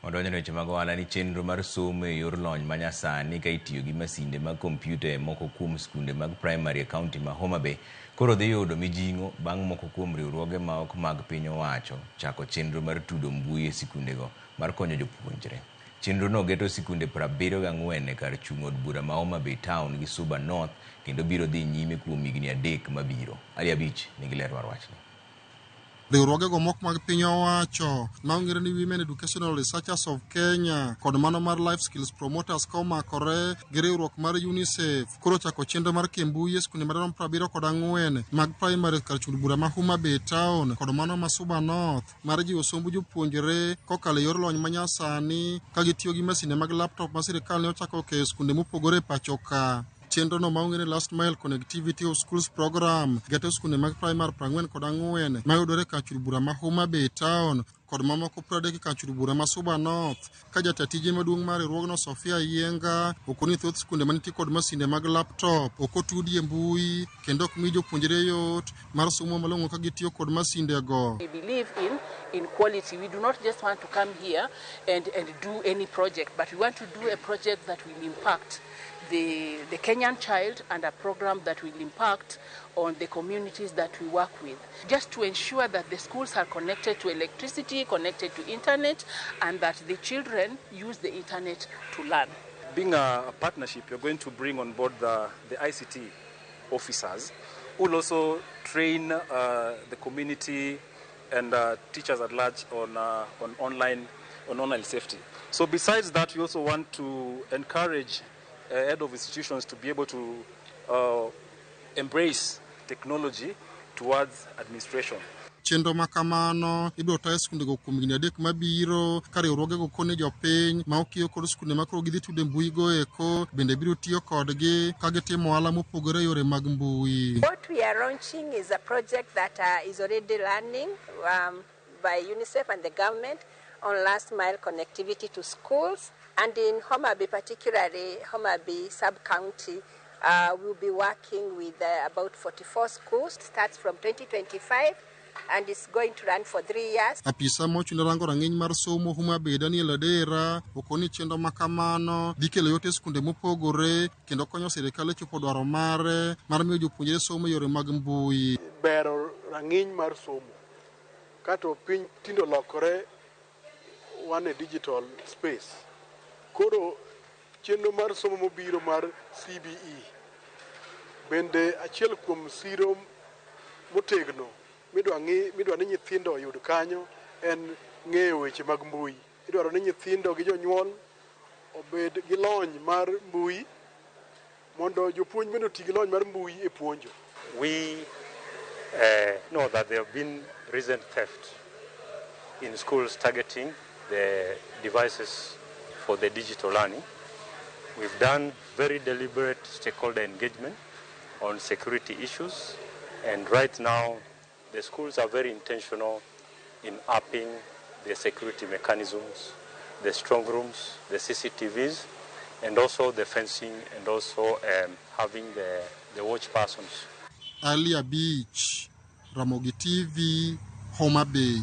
Odonjo e weche mag ohala ni chenro mar somo e yor lony manyasani ka itiyo gi masinde mag kompyuta e moko kuom skunde mag primary e kaunti ma Homa Bay koro dhi yudo mijing'o bang' moko kuom riwruoge ma ok mag piny owacho chako chenro mar tudo mbui e sikundego mar konyo jopuonjre. Chenrono geto sikunde 74 e kar chung' od bura ma Homa Bay Town gi Suba North kendo biro dhi nyime kuom higni 3 mabiro. Ali Abich nigi ler mar wachni. Riwruogego moko mag piny owacho ma ong'ere ni Women Educational Researchers of Kenya kod mano mar Life Skills Promoters ka omakore gi riwruok mar UNICEF koro ochako chenro mar kembui e skunde madirom 74 mag primary kar chung' bura ma Homa Bay Town kod mano ma Suba North mar jiwo somb jopuonjre kokalo e yor lony manyasani ka gitiyo gi masinde mag laptop ma sirikal ne ochako keyo skunde mopogore e pacho ka. Chenro no ma ong'ere Last Mile Connectivity of Schools Program geto skunde mag primary 44 mayudore e kar chung' bura ma Homa Bay Town kod mamoko 30 e kar chung' bura ma Suba North ka jata tije maduong' mar riwruogno Sofia Yienga okoni thoth skunde manitie kod masinde mag laptop ok otudi e mbui kendo ok mi jopuonjre yot mar somo malong'o ka gitiyo kod masindego. We believe in quality. We do not just want to come here and do any project, but we want to do a project that will impact the Kenyan child and a program that will impact on the communities that we work with. Just to ensure that the schools are connected to electricity, connected to internet, and that the children use the internet to learn. Being a partnership, you're going to bring on board the ICT officers who will also train the community and teachers at large on online safety. So besides that, we also want to encourage head of institutions to be able to embrace technology towards administration. Chenro ma kamano ibiro ta e skundego kuom higni 3 mabiro ka riwruogego kone jopiny ma okiyo kod skunde ma koro gidhi tude mbui go eko bende biro tiyo kodgi ka gitimo ohala mopogore e yore mag mbui. What we are launching is a project that is already running by UNICEF and the government on last mile connectivity to schools, and in Homa Bay, particularly Homa Bay sub-county, we'll be working with about 44 schools. It starts from 2025 and it's going to run for 3 years. Apisa mochung' ne rango rang'iny mar somo Homa Bay Daniel Adera okoni chenro ma kamano dhi kelo yot e skunde mopogore kendo konyo sirikal e chopo dwaro mare mar miyo jopuonjre somo e yore mag mbui. Bero rang'iny mar somo kato piny tindo lokore wan e digital space. Koro chenro mar somo mobiro mar CBE bende achiel kuom siro motegno midwa ni nyithindo oyud kanyo en ng'eyo weche mag mbui. Idwaro ni nyithindo gi jonyuol obed gi lony mar mbui mondo jopuonj bende oti gi lony mar mbui e puonjo. We know that there have been recent theft in schools targeting the devices for the digital learning. We've done very deliberate stakeholder engagement on security issues, and right now the schools are very intentional in upping the security mechanisms, the strong rooms, the CCTVs, and also the fencing, and also having the watch persons. Ali Abich, Ramogi TV, Homa Bay.